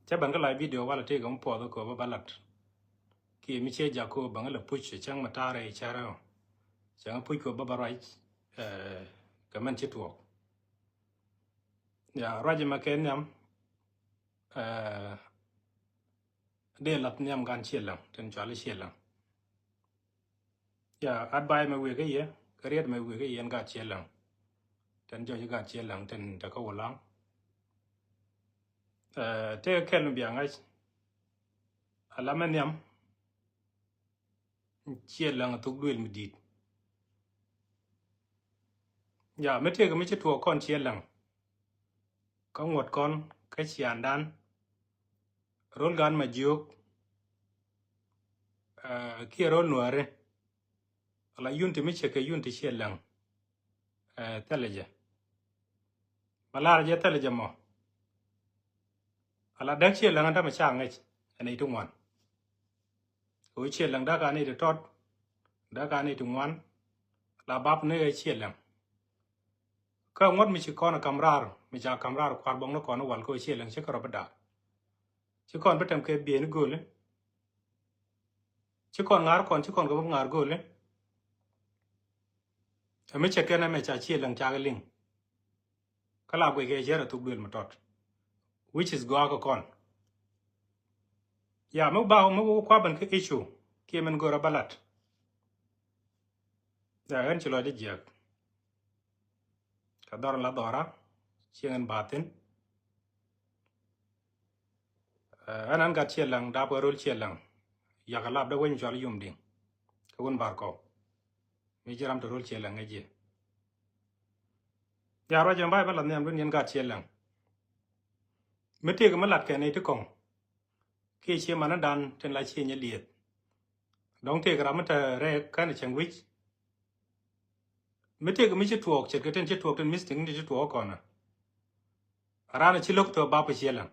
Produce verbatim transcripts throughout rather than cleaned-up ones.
Cä ben kä la video walɛ tëëkɛ mi puɔth kɛ bä ba lat. Kiɛ mi ciɛ jak kɛ bä ŋä lɛ puc cäŋ mi ta̱rɛ cärɛ ɔ. Cäŋ puc kɛ bä ba ruac, eh, kɛ mɛn ci tuɔɔk. Ya, ruac mɛ kɛ nhiam, eh, dee lath nhiam gan Ciɛ Läŋ, tin cuali Ciɛ Läŋ. Ya, advice mɛ wëë kä yɛ, kä riet mɛ wëë kä yɛ ɛn gat Ciɛ Läŋ. Tin jɔc gat Ciɛ Läŋ tin te kä Wulaŋ. Eh, tëë kɛl mi bia ŋa̱c. Ala mɛ nhiam, Ciɛ Läŋ a thuk duël mi di̱i̱t. Ya, mi tëëkɛ mi ci tuɔɔk kɔn Ciɛ Läŋ. Kä ŋuɔ̱t kɔn, kä ciaŋdan. Ro̱l gan Majiök, eh, kiɛ ro̱l Nuääri. Ala unity mi cɛ kɛ unity Ciɛ Läŋ, eh, thilɛ jɛ. Mɛ lar jɛ thilɛ jɛ mɔ. Ala däk Ciɛ Läŋ ɛn tämɛ ca ŋäc ɛ nɛy ti ŋuan. Kɛ ɣöö Ciɛ Läŋ däk a nɛy ti tɔt, däk a nɛy ti ŋuan. La bap ni ɣä Ciɛ Läŋ. Kä ŋuɔ̱t mi ci kɔn kam raar, mi ca kam raar kua̱r buɔ̱ŋ ni kɔn wal kɛ ɣöö Ciɛ Läŋ ci kɛ rɔ bi daak. Ci kɔn bi tɛm kɛ bieyni gööli. Ci kɔn ŋa̱r kɔn, ci kɔn kɛ bi ŋa̱r gööli. Ɛ mi cɛ kɛn ɛmɛ ca Ciɛ Läŋ cakɛ liŋ. Kä la guic kɛ ciɛ rɛ thuk duël mi tɔt. Which is gɔaa kɛ kɔn. Ya, mi ba, mi wä kua̱ ben kä issue kiɛ min go̱rä ba lat. Ya, ɣän ci lɔcdä jiäk. Kɛ dhɔr la dhɔra, cieŋ in ba thin. Eh, ɛn ɛn gat Ciɛ Läŋ, dap kɛ ro̱l Ciɛ Läŋ. Yak a lap dee weny cual Yum Diŋ. Kɛ wun Bar Kɔw. Mi ji̱ ram te ro̱l Ciɛ Läŋ ŋäc jiɛ. Ya ruac ɛn ba, ba la nhiam dun yɛn gat Ciɛ Läŋ. Mi tëëkɛ mi lat kɛ nɛy ti kɔŋ. Kiɛ ciɛ manädan tin la ciɛ nyɛ lieth. Dɔ̱ŋ tëëkɛ ram mi te rɛɛk kɛn cäŋ wi̱c. Mi tëëkɛ mi ci tuɔɔk, ce̱tkɛ tin ci tuɔɔk, tin missing ti ci tuɔɔk kɔnä. Raan ci lo̱k tɔ bap Ciɛ Läŋ.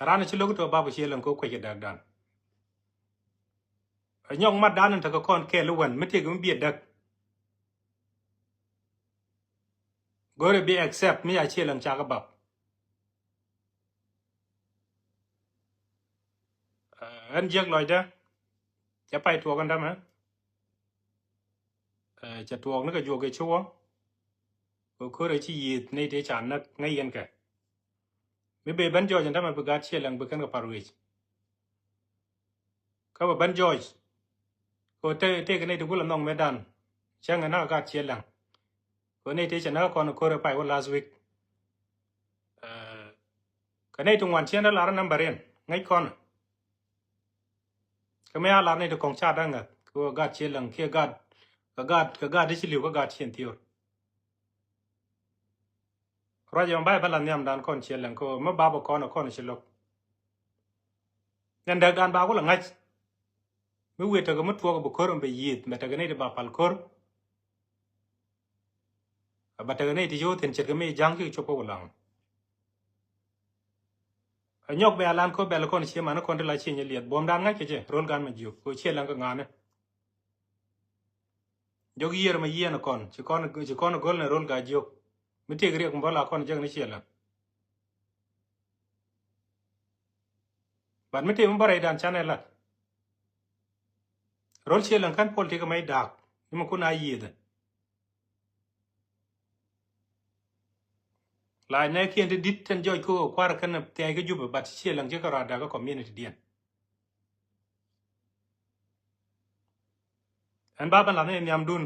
Raan ci lo̱k tɔ bap Ciɛ Läŋ kɛ kuec kɛ däkdan. Ɛ nyɔk matdan in tekɛ kɔn kɛɛl iwän mi tëëkɛ mi biɛ däk. Go̱rɛ bi accept mi a Ciɛ Läŋ cakɛ bap. Eh, ɣän jiäk lɔcdä. Cɛ pay tuɔɔk ɛn tämɛ. Eh, cɛ tuɔɔk ni kɛ juɔk kɛ ci wä. Kɛ ko̱rɛ ci yiëëth nɛy tëë ca näk ŋäc yɛn kɛ. Mi ben ben jɔɔc ɛn tämɛ bi gat Ciɛ Läŋ bi kɛn kɛ pa̱r wec. Kä bɛ ben jɔɔc. Kɛ tëë, tëëkɛ nɛy ti gulɛ nhɔk mëëdan. Cäŋ ɛ näk gat Ciɛ Läŋ. Kɛ nɛy tëë cɛ näk kɔn ko̱rɛ pay wä last week. Eh, kɛ nɛy ti ŋuan ciɛn dee lar number in ŋäc kɔn. Kɛ mi a lar nɛy ti kɔŋ ca da̱ŋ ɛ kɛ gat Ciɛ Läŋ kiɛ gat, kɛ gat, kɛ gat ti ci li̱w kä gat ciɛn thiöör. Ruac ɛmɛ ba, ba la nhiamdan kɔn Ciɛ Läŋ kɛ mi bap kɔn, kɔn ci lo̱k. Ɛn däkdan ba kulɛ ŋa̱c. Mi wëë tekɛ mi tuɔɔk bi ko̱r ɛn bɛ yiëëth, mɛ tekɛ nɛy ti ba pal ko̱r. Ba tekɛ nɛy ti ci wä thi̱n ce̱tkɛ mi ja̱ŋ ci cop kä Wulaŋ. Ɛ nyɔk bɛ a lan kä bɛl kɔn cië man kɔn ti la cië nyɛ liɛth buɔ̱mdan ŋa̱c kɛ cɛ ro̱l gan Majiök kɛ Ciɛ Läŋ kɛ ŋa̱ni. Jɔk yiër mɛ yiɛn kɔn ci kɔn, ci kɔn go̱l ni ro̱l Gajiök. Mi tëëk riɛk mi bä la kɔn jek ni Ciɛ Läŋ. But mi tëëk mi bä rɛydan canɛ lat. Ro̱l Ciɛ Läŋ kän pol tëëk mɛ daak ni mɛ kun a yiëëdɛ. Lac nɛ kiɛn ti di̱t tɛn jɔc kɛ kua̱r kɛn thia̱c kä Jubɛ, but Ciɛ Läŋ ci kɛ rɔ a da̱k kä community diɛn. Ɛn ba ben lath ni nhiamdun.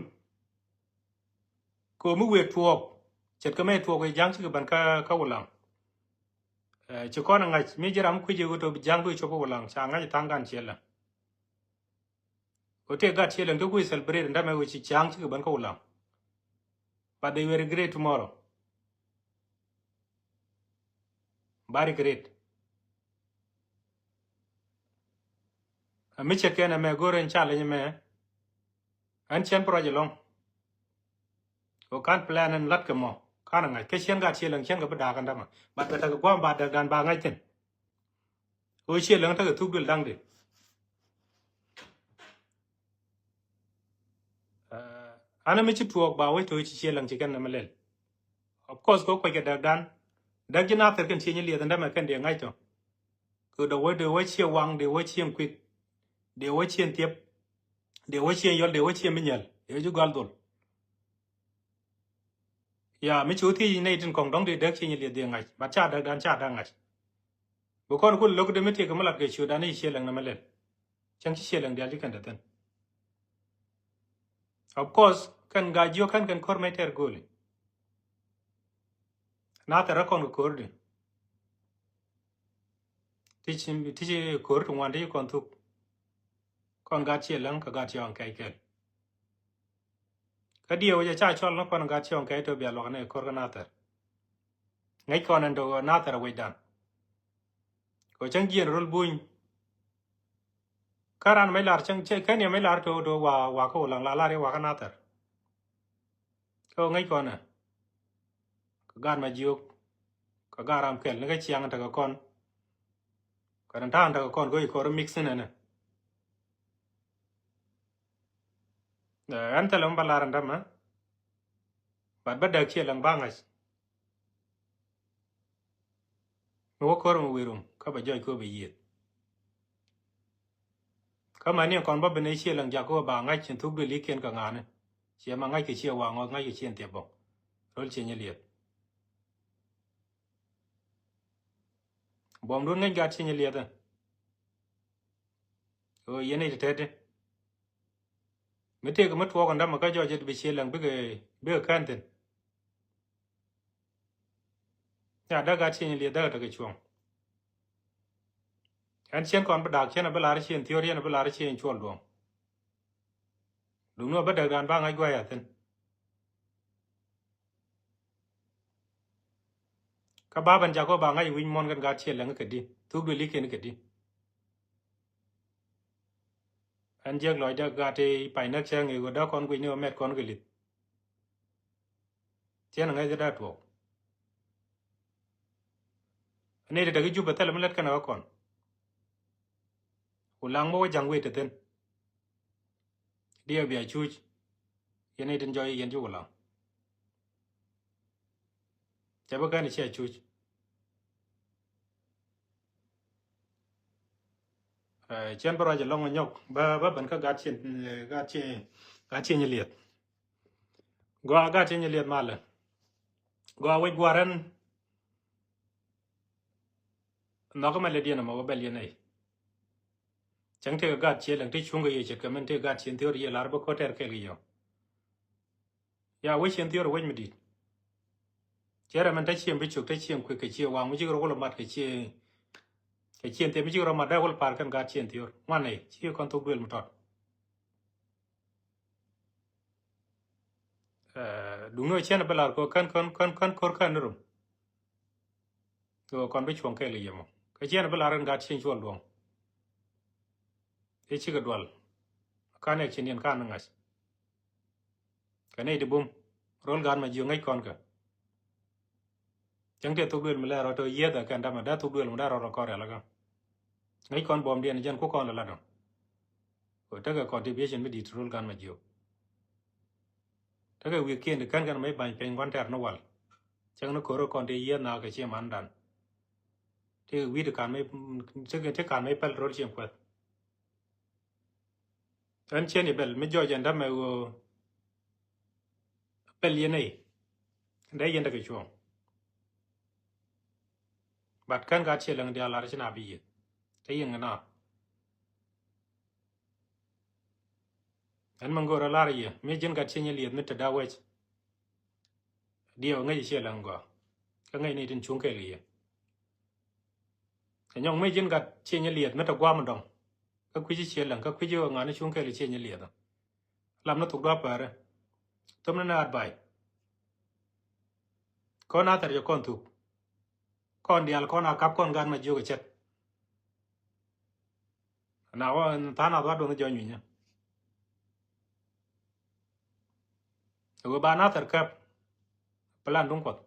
Kɛ mi wëë tuɔɔk ce̱tkɛ mɛ tuɔɔk i̱ ja̱ŋ cikɛ ben kä, kä Wulaŋ. Eh, ci kɔn ɛ ŋa̱c mi ji̱ ram kui̱c i̱ ɣöö tɔ bi ja̱ŋ bi cop kä Wulaŋ ca ŋa̱c i̱ tha̱a̱ŋ gan Ciɛ Läŋ. Ɣöö tëë gat Ciɛ Läŋ ti kui̱ celebrate ndamɛ ɣöö ci cäŋ cikɛ ben kä Wulaŋ. But they will regret tomorrow. Ba regret. A mi cɛ kɛn ɛmɛ go̱r ɛn challenge ɛmɛ. Ɛn cɛn project lɔŋ. Ɣöö kan plan ɛn lat kɛ mɔ kan ɛ ŋa̱c kä ciɛn gat Ciɛ Läŋ ciɛn kɛ bi da̱a̱k ɛn dämɛ. But bɛ tekɛ gua̱a̱m ba däkdan ba ŋa̱c thi̱n. Ɣöö Ciɛ Läŋ tekɛ thuk duël da̱ŋ di. Eh, an mi ci tuɔɔk ba wec to̱ ci Ciɛ Läŋ ci kɛn nɛmɛ lɛl. Of course kɛ kuec kɛ däkdan. Däk ji̱ Nathɛr kɛn Ciëŋ Liɛth ɛn dämɛ kɛn dee ŋa̱c tɔ. Kɛ dee wä, dee wä Ciëŋ Waŋ, dee wä Ciëŋ Kuik, dee wä Ciëŋ Thiep, dee wä Ciëŋ Yɔl, dee wä Ciëŋ Minyɛl, dee wä ji̱ Gual Dhol. Ya, mi ci wä thiec nɛy tin kɔŋ dɔ̱ŋ dee däk Ciëŋ Liɛth dee ŋa̱c, but ca däkdan ca däk ŋa̱c. Bi kɔn ku lo̱k dee mi tëëk mi lat kɛ ciötdan i̱ Ciëŋ Lɛŋ nɛmɛ lɛl. Cäŋ ci Ciëŋ Lɛŋ diaal ci kɛn te thi̱n. Of course, kɛn Gat Jiök kɛn kɛn ko̱r mɛ tɛr gööli. Nathɛr rɔ kɔn kɛ ko̱r di. Ti ci, ti ci ko̱r ti ŋuan ti ci kɔn thuk. Kɔn Gat Ciëŋ Lɛŋ kɛ Gat Ciɔŋ Kɛc kɛl. Kä diɛw jɛ ca cɔl ni kɔn Gat Ciɔŋ Kɛc tɔ bia luak ni ko̱r kä Nathɛr. Ŋäc kɔn ɛn tɔ Nathɛr a wecdan. Kɛ cäŋ jiɛn rol buny. Kä ran mec lar cäŋ cɛ kɛn yɛ mec lar tɔ tɔ wa, wa kä Ulaŋ la lar yɛ wa kä Nathɛr. Kä ŋäc kɔn ɛ. Kɛ Gat Majiök. Kɛ Gat Ram Kɛl ni kä ciaŋ tekɛ kɔn. Kɛ ran ta̱a̱ŋ tekɛ kɔn kɛ i̱ kɔr mix ni nɛnɛ. Ɛ, ɛn thilɛ mi ba lar ɛn dämɛ. But bä däk Ciëŋ Lɛŋ ba ŋa̱c. Mi wä ko̱r mi wi̱i̱ rum kä bɛ jɔc ko̱ bɛ yiëth. Kä mani kɔn bä ben i̱ Ciëŋ Lɛŋ jak ko̱ ba ŋa̱c cin thuk duël i̱ kiɛn kɛ ŋa̱ni. Ciɛ ma ŋa̱c kɛ Ciëŋ Waŋ ŋɔth ŋa̱c kɛ Ciëŋ Thiep bä. Rol Ciëŋ Liɛth. Buɔ̱mdun ŋäc Gat Ciëŋ Liɛth ɛ. Ɣöö yɛn i̱ tɛtdi. Mi tëëk mi tuɔɔk ɛn dämɛ kä jɔc jɛ bi Ciëŋ Lɛŋ bikɛ, bikɛ kɛn thi̱n. Nya däk Gat Ciëŋ Liɛth däk tekɛ cuɔ̱ŋ. Ɛn cien kɔn bi da̱a̱k cien a bi lar Ciëŋ Thiöör yɛn a bi lar Ciëŋ Cuɔl Duɔ̱ŋ. Duŋni a bä däkdan ba ŋa̱c gua̱a̱c a thi̱n. Kä ba ben jak kä ba ŋa̱c wi̱c muɔ̱n kɛn Gat Ciëŋ Lɛŋ kɛ di. Thuk duël i̱ kiɛn kɛ di. Ɛn jiäk lɔcdä Gat i̱ pay näk cäŋ i̱ ɣöö däk kɔn guic ni ɣöö mɛt kɔn kɛ li̱th. Ciɛn ŋäc dee tuɔɔk. Ni ti däk i̱ Jubɛ thilɛ mi lät kɛn ɛ ɣä kɔn. Ulaŋ mi wä ja̱ŋ wëë ti thi̱n. Diɛ bia cuc. Yɛn i̱ tin jɔy yɛn ci Ulaŋ. Cɛ bi kɛn i̱ cia cuc. Ɛ, cɛn bi ruac ɛlɔŋ ɛ nyɔk bä, bä ben kä Gat Ciëŋ, ɛ, Gat Ciëŋ, Gat Ciëŋ Liɛth. Gɔaa Gat Ciëŋ Liɛth malɛ. Gɔaa wec gua̱a̱r ɛn. Nhɔk ɛmɛ lɛ diɛn ɛmɔ wä bɛl yɛn ɛ. Cäŋ tëëkɛ Gat Ciëŋ Lɛŋ ti cuŋ kɛ yɛ ce̱tkɛ min tëëkɛ Gat Ciëŋ Thiöör yɛ lar bä ko̱ tɛr kɛɛl kɛ yɛ. Ya wec Ciëŋ Thiöör wec mi di̱i̱t. Cɛ rɛ min te Ciëŋ bi cuk te Ciëŋ Kuik kɛ Ciëŋ Waŋ mi cikɛ rɔ wä lɛ mat kɛ Ciëŋ. Kɛ Ciëŋ Thiep mi cikɛ rɔ mat dee wä lɛ pa̱a̱r kɛn Gat Ciëŋ Thiöör ŋuan ɛ ci kɔn thok duël mi tɔt. Ɛ, duŋni ɣöö cɛn bi lar kɛ ɣöö kän, kän, kän, kän ko̱r kän ni rum. Kɛ ɣöö kɔn bi cuɔ̱ŋ kɛɛl kɛ yɛ mɔ. Kä cɛn bi lar ɛn Gat Ciëŋ Cuɔl Duɔ̱ŋ. I̱ cikɛ dual. Kan ɛ ci niɛn kan ni ŋa̱c. Kɛ nɛy ti bum. Rol Gat Majiök ŋäc kɔn kɛ. Cäŋ tëë thok duël mi lɛ rɔ tɔ yieth ɛ kɛn dämɛ dee thok duël mi dee rɔ rɔ kɔn rial ɛ kä. Ŋäc kɔn buɔ̱mdiɛn jɛn ku kɔn lɛ lat ɔ. Kɛ tekɛ contribution mi di̱i̱t rol Gat Majiök. Tekɛ wi̱i̱kiɛn ti kän kɛn mɛ ba̱ny piny gua̱n tɛr ni wal. Cäŋ ni ko̱r kɔn ti yieth na kɛ Ciëŋ Mandan. Tekɛ wi̱i̱ ti kan mɛ, tekɛ ti kan mɛ pɛl rol Ciëŋ Kuɛth. Ɛn ciɛn i̱ bɛl mi jɔɔc ɛn dämɛ ɣöö bɛl yɛn ɛ i̱ dee yɛn tekɛ cuɔ̱ɔ̱ŋ. But kän Gat Ciëŋ Lɛŋ diaal lar ci na bi yieth te yɛn kɛ na. Ɛn mi ŋo̱r ɛ lar yɛ mi ji̱n Gat Ciëŋ Liɛth mi te da̱a̱ wec. Diɛw ŋäc Ciëŋ Lɛŋ gɔaa kä ŋäc ni tin cuŋ kɛɛl kɛ yɛ. Kɛ nyɔŋ mi ji̱n Gat Ciëŋ Liɛth mi te gua̱a̱m dɔ̱ŋ. Kä kui̱ci Ciëŋ Lɛŋ kä kui̱ci ɣöö ŋa̱ni cuŋ kɛɛl Ciëŋ Liɛth. Lam ni thuk dua̱a̱p päärä. Thom ni ni advice. Kɔn a thɛr jɛ kɔn thuk. Kɔn diaal kɔn a kap kɔn Gat Majiök ɛ cɛt. Na wä tha̱a̱ŋ nath wä duɔth ni jɔ̱ɔ̱ny wi̱nyä. Ɛ wee ba Nathɛr käp plan duŋ Kuɔth.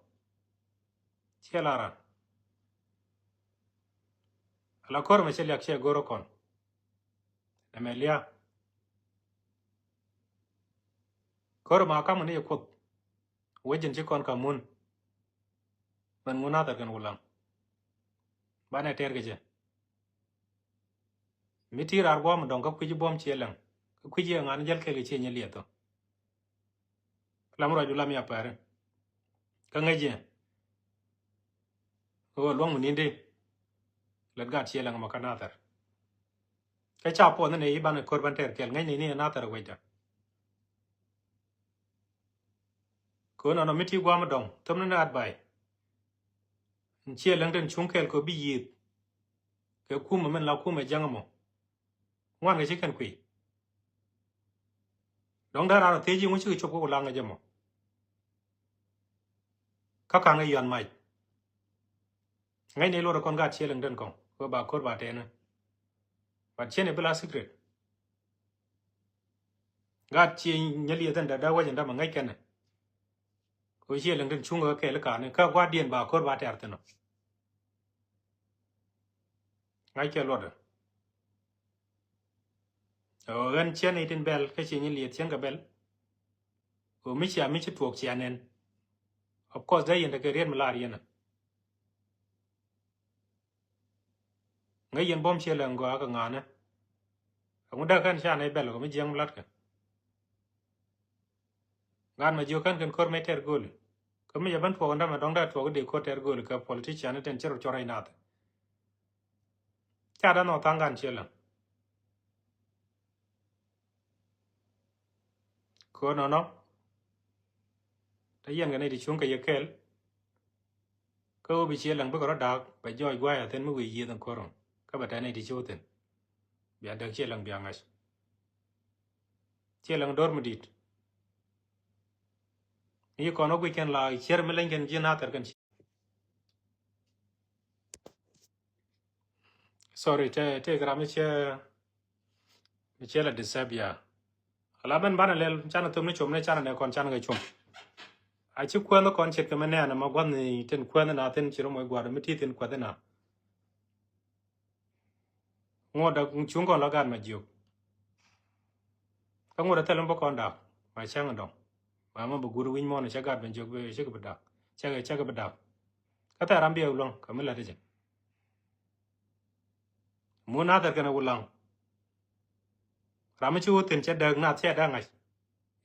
Ciɛ la ran. Ala ko̱r mɛ cɛ liak cɛ go̱r kɔn. Nɛ mɛ lia. Ko̱r ma kam ni Kuoth. Wecin ci kɔn ka mun. Mɛn ŋu Nathɛr kɛn Wulaŋ. Banɛ tɛr kɛ jɛ. Mi ti raar guam dɔŋ kä kui̱ci buɔ̱m ciɛ lɛŋ. Kä kui̱ci ɛ ŋa̱n jäl kɛl kɛ ciɛ nyɛ liɛth thɔ. Lam ruacdu lam ya pɛri. Kä ŋäc jɛ. Ɣöö luɔ̱ŋ mi ni̱n di. Lät gat ciɛ lɛŋ mɔ kä Nathɛr. Kä ca puɔth ni i̱ banɛ ko̱r ban tɛr kɛl ŋäc ni ni Nathɛr wecda. Kɛ ɣöö nɔnɔ mi ti guam dɔŋ thom ni ni advice. Ciɛ lɛŋ tin cuŋ kɛl kɛ bi yiëëth. Kɛ kumɛ min la kumɛ jäŋ mɔ. Ŋuan kɛ ci kɛn kui̱. Dɔ̱ŋ dee raan rɔ thiec ji̱ ŋu cikɛ cop kä Wulaŋ kɛ jɛ mɔ. Kä ka̱n kɛ yɔ̱a̱n mac. Ŋäcni luɔt kɔn gaat ciɛ liŋ den kɔŋ kɛ ba ko̱r ba tɛɛni. But ciɛ ni bi la secret. Gaat ciɛ nyɛ lieth in dee dee wec in dämɛ ŋäc kɛnɛ. Kɛ ciɛ liŋ den cuŋ kɛ kɛɛl ka̱n kä gua̱diɛn ba ko̱r ba tɛɛr thin ɔ. Ŋa̱ckɛ luɔtdä. Ɣän ciɛn i̱ tin bɛl kä ciɛ nyin lieth cieŋ kɛ bɛl. Ɣöö mi cia mi ci tuɔɔk cia nɛn. Of course dee yɛn tekɛ riet mi lar yɛn ɛ. Ŋäc yɛn buɔ̱m ciɛ lɛ ŋɔaa kɛ ŋa̱a̱nä. Ɛŋu dee kɛn ca nɛy bɛl kɛ mi jiɛŋ mi latkɛ. Gat ma jiök kän kɛn ko̱r mëë tɛr gööli. Kä mi jɛ ben tuɔɔk in dämɛ dɔ̱ŋ dee tuɔɔk in dee ko̱r tɛr gööli kɛ politician in tin ci rɔ cɔr rɛy nath. Ca dee nhɔk tha̱a̱ŋ gan ciɛ läŋ. Ko̱r nɔnɔ. Te yɛn kɛ nɛy ti cuŋ kɛ yɛ kɛɛl. Kä ɣöö bi ciɛ läŋ bikɛ rɔ da̱a̱k bɛ jɔɔc gua̱a̱c a thi̱n mi wi̱i̱ yiëëth in ko̱r ɣɔn. Kä bɛ tɛn nɛy ti ci wä thi̱n. Bia däk ciɛ läŋ bia ŋa̱c. Ciɛ läŋ do̱r mi di̱i̱t. Ni kɔn wä guic kɛn la cier mi leny kɛn ji̱ nathɛr kɛn ci. Sorry, te, te gram mi ciɛ, mi ciɛ la disturb ya. Ala ben banɛ lɛl canɛ thom ni com ni canɛ nɛ kɔn canɛ kɛ com. A ci kuänh kɔn ce̱tkɛ mi nɛɛnɛ ma gua̱th ni tin kuänh na thin ci rom wec gua̱r mi ti thin kuäth na. Ŋuɔ̱t cuŋ kɔn la gat ma jiök. Kä ŋuɔ̱t a thil mi bä kɔn dak ma cäŋ dɔŋ. Ma ma bä guur wi̱ny muɔ̱n cä gat ma jiök bä cä kɛ bä dak. Cä kɛ, cä kɛ bä dak. Kä thɛɛr ram biɛ wulaŋ kä mi lät jɛ. Mun nathɛr kɛnɛ wulaŋ. Ram mi ci wä thi̱n cä däk nath cä däk ŋa̱c.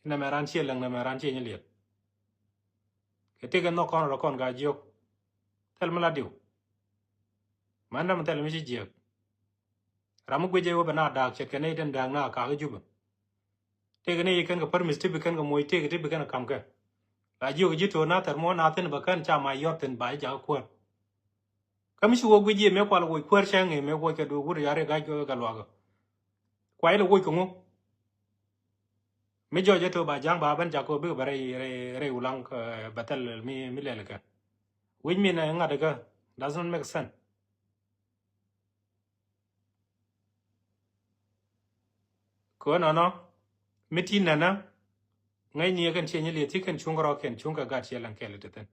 Nɛmɛ ran ciɛ läŋ, nɛmɛ ran ciɛ nyɛ liɛth. Kɛ tëkɛ nhɔk kɔn rɔ kɔn ka jiök. Thil mi la diw. Mɛn däm thil mi ci jiäk. Ram mi guic jɛ wä bɛ na da̱a̱k ce̱tkɛ nɛy tin da̱a̱k na kakä Jubɛ. Tëkɛ nɛy kɛn kɛ permit ti bi kɛn kɛ moc tëkɛ ti bi kɛn kɛ ka̱m kɛ. La jiök ji̱ to̱o̱r nathɛr muɔ̱ɔ̱n na thi̱n bɛ kɛn ca ma yɔt thi̱n ba ji̱ jakä kuäär. Kä mi ci wä guic ji̱ mëë kual woc kuäär cäŋ ëë mëë woc kɛ duɔ̱ɔ̱k wut ya̱r i̱ ga̱c kɛ luakä. Kuay lɛ woc kɛ ŋu. Mi jɔc ɛ to̱ ba ja̱ŋ ba ben jakä bikɛ bɛ rɛy, rɛy, rɛy wulaŋ, eh, bɛ thɛl mi, mi lɛl kɛ. Wi̱c min, eh, ŋa̱t kɛ. Does not make sense. Kɛ nɔnɔ mi ti nɛnä ŋäcni kɛn ciɛ nyɛ lieth ti kɛn cuŋ rɔ kɛn cuŋ kɛ gat ciɛ läŋ kɛl ti thin.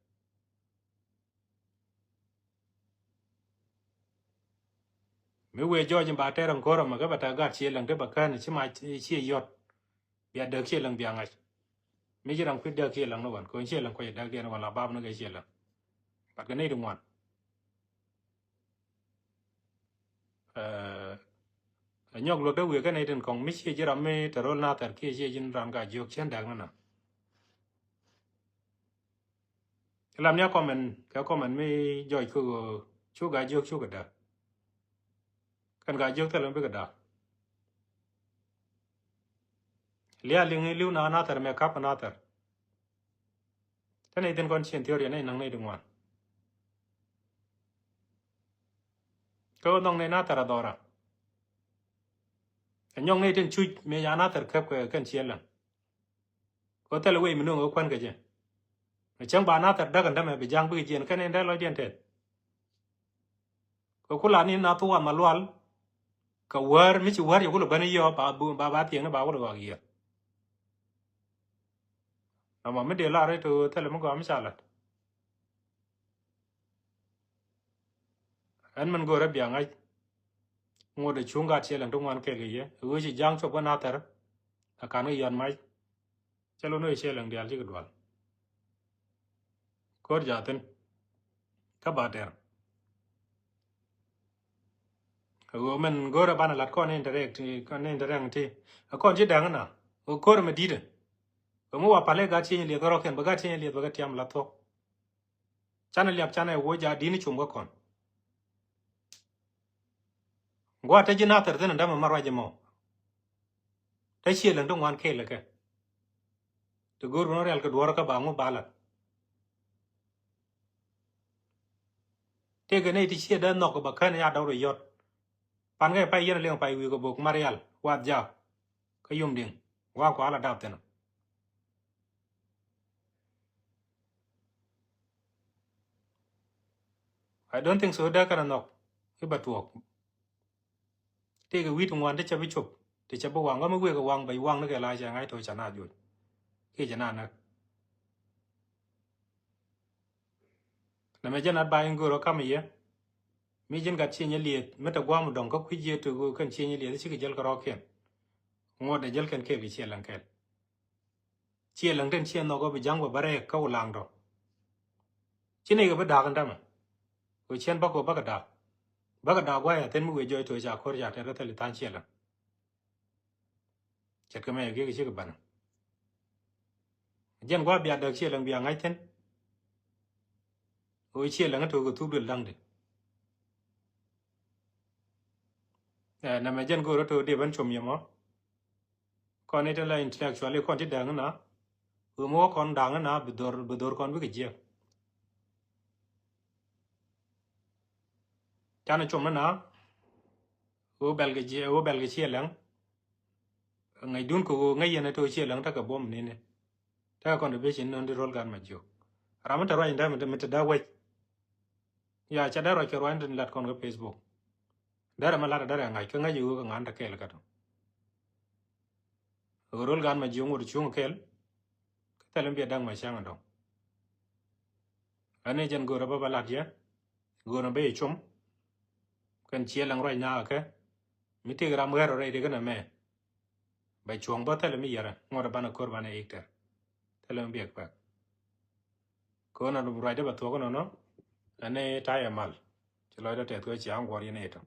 Mi wëë jɔɔc in ba tɛr in ko̱r ɛmɛ kä bɛ tɛ gat ciɛ läŋ ti bɛ kään ci ma ciɛ yɔt. Bia däk ciɛ läŋ bia ŋa̱c. Mi ci ram kui̱ däk ciɛ läŋ ni wan kɛ ciɛ läŋ kui̱ däk diɛn wan la bap ni kɛ ciɛ läŋ. Bat kɛ nɛy ti ŋuan. Ɛ, ɛ nyɔk luɔt dee wiee kɛn itin kɔŋ mi ciɛ ji̱ ram mi te ro̱l nathɛr kiɛ ciɛ ji̱n ran ka jiök cien däk nana. Lam ni a comment kɛ comment mi jɔc kɛ ɣöö cu ka jiök cu kɛ däk. Kɛn ka jiök thil mi bikɛ däk. Lial liŋ i̱ li̱w na nathɛr mɛ kap nathɛr. Te nɛy thi̱n kɔn cien theory nɛy naŋ nɛy ti ŋuan. Kä ɣän nhɔk nɛy nathɛr a dhɔra. Ɛ nyɔk nɛy tin cuc mëë ca nathɛr käp kɛ kɛn ciɛ läŋ. Kä thilɛ wec mi no̱o̱ŋ ɛ kuän kɛ jɛ. Ɛ cäŋ ba nathɛr däk ɛn dämɛ bi ja̱ŋ bikɛ jiɛn kɛn in dee lɔcdiɛn tɛth. Kɛ kula ni na thuwan ma lual. Kɛ wäär mi ci wäär yɛ kulɛ bäni yɔ ba, ba, ba thiɛŋni ba kulɛ ɣɔak yiër. Nɔmɔ mi dee lar ri to thilɛ mi gɔaa mi ca la̱t. Ɛn min go̱o̱rä bia ŋa̱c. Ŋot ɛ cuŋ gat ciɛ läŋ ti ŋuan kɛɛl kɛ yɛ ɛ ɣöö ci ja̱ŋ cop kä nathɛr. Ɛ kan kɛ yɔt mac. Cä lon wee ciɛ läŋ diaal cikɛ dual. Ko̱r jaathin. Kä ba tɛr. Ɣöö mɛn go̱rɛ banɛ lat kɔn ni interact, kɔn ni interact ti. Ɛ kɔn ci däŋ na. Ɣöö ko̱r mɛ di̱tɛ. Ɣöö mi wa palɛ gat cieny liɛth kä rɔ̱kiɛn bɛ gat cieny liɛth bɛ kɛ tiam la thuɔ̱k. Canɛ liap canɛ woc a di̱t ni cum kä kɔn. Gua̱a̱th te ji̱ Nathir thi̱n in dämɛ ma ruac ɛmɔ. Te Ciɛ Läŋ ti ŋuan kɛɛl kɛ. Ti go̱o̱r wun rial kɛ duɔ̱ɔ̱r kä ba ŋu ba lat. Tëëkɛ nɛy ti ciɛ dee nhɔk kɛ ba kän ya dɔw rɔ yɔt. Pan kɛ pay yɛn liŋ pay wi̱i̱ kɛ bok Marial Wath Jaak. Kä Yum Diŋ. Wa kua la dap thi̱n. I don't think so. Dee kɛn a nhɔk i̱ ba tuɔɔk. Tëëkɛ wi̱i̱ ti ŋuan ti cɛ bi cop ti cɛ bi waŋ kä mi wëëkɛ waŋ bɛ waŋ ni kɛ la cɛ ŋa̱c to̱ cɛ na juɔc. Kiɛ cɛ na näk. Nɛmɛ jɛn advice in go̱o̱r ɔ kamɛ yɛ. Mi ji̱n gat cieny lieth mi te gua̱a̱m dɔ̱ŋ kä kui̱c yɛ ti ɣöö kɛn cieny lieth cikɛ jäl kɛ rɔɔkiɛn. Ŋuɔ̱t dee jäl kɛn kɛɛl kɛ Ciɛ Läŋ kɛɛl. Ciɛ Läŋ tin ciɛ nhɔk ɔ bi ja̱ŋ bä bä rɛɛk kä Ulaŋ tɔ. Ci nɛy kɛ bi da̱a̱k in tämɛ. Kɛ ciɛn bäkɔ bäkɛ da̱a̱k. Bäkɛ da̱a̱k gua̱a̱c a thi̱n mi wëë jɔɔc to̱ ca ko̱r ca tɛr kä thil i̱ tha̱a̱ŋ Ciɛ Läŋ. Ce̱tkɛ mɛ gi̱i̱k cikɛ bänä. Jɛn gua̱a̱k bia däk Ciɛ Läŋ bia ŋa̱c thi̱n. Kɛ Ciɛ Läŋ in to̱ kɛ thuk duël da̱ŋdi. Ɛ, nɛmɛ jɛn go̱o̱rä to̱ dee ben com yɛ mɔ. Kɔn i̱ tin la intellectual i̱ kɔn ti dääŋ na. Wee mi wä kɔn dääŋ na bi dhor, bi dhor kɔn bikɛ jiɛk. Canɛ com ni na. Wee bɛl kɛ jiɛ, wee bɛl kɛ Ciɛ Läŋ. Ŋäcdun kɛ wee ŋäc yɛn ɛ to̱ Ciɛ Läŋ tekɛ buɔ̱m nini. Tekɛ contribution ni ti Ro̱l Gat Majiok. Ram mi te ruac in dääŋ mi te, mi te dääk wec. Ya, ca dee ruac kɛ ruac in tin lat kɔn kä Facebook. Derɛ mɛ lat derɛ ŋa̱c kä ŋa̱c i̱ ɣöö kɛ ŋa̱n te kɛɛl kä tɔ. Ɣöö Ro̱l Gat Majiok ŋot cuŋ kɛɛl. Kä thɛl in biɛ da̱ŋ mɛ cäŋ dɔ̱ŋ. Ɣän i̱ jɛn go̱o̱rä bä bä lat yɛ. Go̱o̱rä bä yɛ com. Kɛn Ciɛ Läŋ ruac naakä kɛ. Mi tëëk ram ɣɛr rɔ rɛy di kɛn ɛmɛ. Bɛ cuɔ̱ŋ bä thilɛ mi yɛrɛ ŋuɔ̱t ɛ banɛ ko̱r banɛ ik tɛr. Thilɛ mi biɛk pɛk. Ko̱n ɛ ruacdä bɛ thuɔ̱k inɔnɔ. Ɛn ɛ ta̱yɛ mal. Ci lɔcdä tɛth kɛ ci aŋ guɔ̱r yɛn ɛ tɔ.